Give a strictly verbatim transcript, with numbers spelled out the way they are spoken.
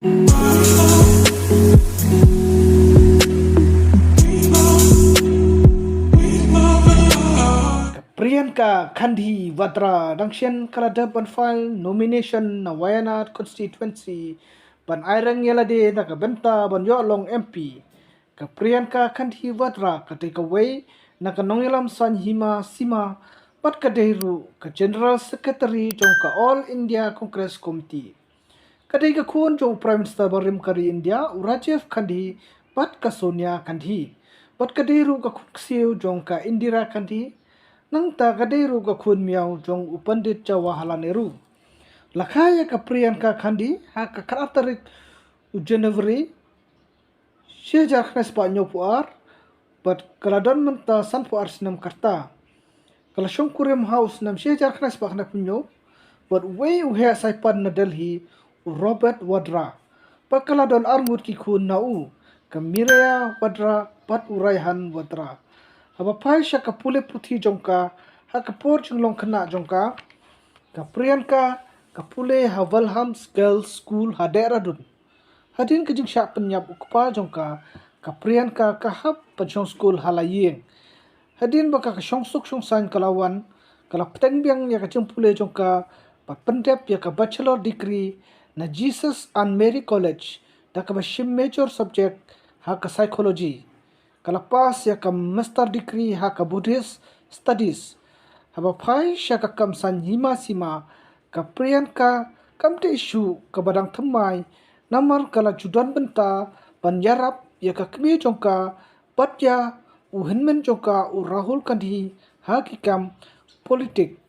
Priyanka Gandhi Vadra dang shen ka la dep ban file nomination na Wayanad constituency ban ai reng ïa lade da ka bynta ban ïoh long M P. Ka Priyanka Gandhi Vadra ka dei kawei na ka nongïalam saiñ hima sima bad ka dei ruh ka General Secretary jong ka All India Congress Committee. Ka dei ka khun jong u Prime Minister barim ka ri India u Rajiv Gandhi bad ka Sonia Gandhi. Bad ka dei ruh ka khun ksiew jong ka Indira Gandhi. Nangta ka dei ruh ka khun miaw jong u Pandit Jawaharlal Nehru. La kha ïa ka Priyanka Gandhi ha ka khatar tarik u January shi hajar khyndai spah hynñiewphew ar bad ka la don mynta sanphew ar snem ka rta. Ka la shongkurim ha u snem shi hajar khyndai spah khyndaiphew hynñiew bad uwei u heh saipan na Delhi u Robert Vadra. Bad ka la don arngut ki khun na u, ka Mireya Vadra bad u Raihan Vadra. Haba phai sha ka pule puthi jong ka ha ka por jinglong khynnah jong ka, ka Priyanka ka pule ha Wilhelm's Girls School ha Dehradun. Hadien ka jingshah pynïap u kpa jong ka, ka Priyanka ka hap ban shong skul ha la ïing. Hadien ba ka, ka shongsuk shongsaiñ ka la wan, ka la pteng biang ïa ka jingpule jong ka bad pyndep ïa ka bachelor degree na Jesus and Mary College da kaba shim major subject ha ka psychology. Ka la pass ïa ka master degree ha ka Buddhist Studies. Haba phai sha ka kam saiñ hima sima, ka Priyanka kam dei shuh kaba dang thymmai namar ka la ju don bynta ban ïarap ïa ka kmie jong ka bad ïa u hynmen jong ka u Rahul Gandhi ha ki kam politik.